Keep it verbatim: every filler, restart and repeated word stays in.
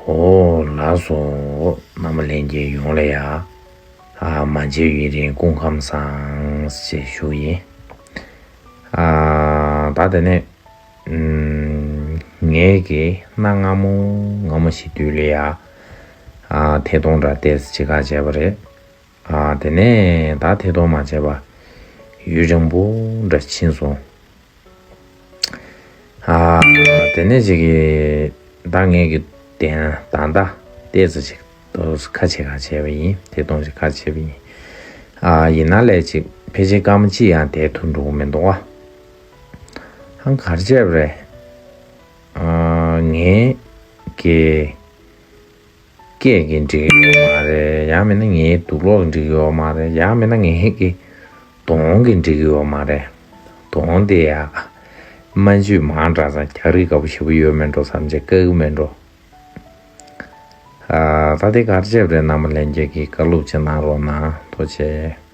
ཨོ་ལགས་སོ། རྣམ་པ་ལྷན་རྒྱས་ཡོངས་ལ་ཡ། ཨ་མ་མཇལ་ཡུན་རིང་སྐུ་ཁམས་བཟང་ཞེས་ཞུ་ཡིན། ཨ་ད་དེ་ནས་ཨམ་ངས་ཀྱི་གནའ་སྔ་མོ་སྔ་མོ་ཞིག་དུས་ལ་ཡ། ཨ་ཐད་གཏོང་འདྲ་ཏོག་ཙམ་ཅིག་ག་བྱས་པ་རེད། ཨ་དེ་ནས་ད་ཐད་གཏོང་མ་བྱས་པ་ཡུན་རིང་པོ་འདྲ་ཕྱིན་སོང་། ཨ་དེ་ནས་ཅིག་གི་ད་ངས་ཀྱི་དན་ད་ད་ལྟ་ཏོག་ཙམ་ཅིག་ཏོག་ཙམ་ཁ་ཕྱེ་ཁ་བྱས་པ་ཡིན། ཐད་གཏོང་ཅིག་ཁ་ཕྱེ་པ་ཡིན། ཨ་ཡིན་ན་ལས་ཅིག་ཕལ་ཆེར་སྐར་མ་གཅིག་ཡང་བསྡད་ཐུབ་འགྲོ་གི་མི་འདུག་བ། ཧང་གར་བྱས་པ་རེད། ཨ་ངས་ཀྱི་སྐད་ཀྱིས་འགྲིག་གི་ཡོད་མ་རེད། ཡང་མིན་ན་ངའི་དུག་ལོག་གིས་འགྲིག་གི་ཡོད་མ་རེད། ཡང་མིན་ན་ངའི་གི་གདོང་གིས་འགྲིག་གི་ཡོད་མ་རེད། གདོང་དེ་ཡ་སྨན་བཅོས་མང་དྲགས་ཙང་རྒྱག་རེས་དགའ་པོ་ཞེ་པོ་ཡོད་མེད་འགྲོ་བསམ་བྱས་དཀའ་གི་མེད་འགྲོ། ཨ་ད་དེ་གར་བྱས་པ་རེད། རྣམ་པ་ལྷན་རྒྱས་ཀྱིས་བཀའ་སློབ་ཅིག་གནང་རོགས་གནང་། ཐུགས་རྗེ་ཆེ།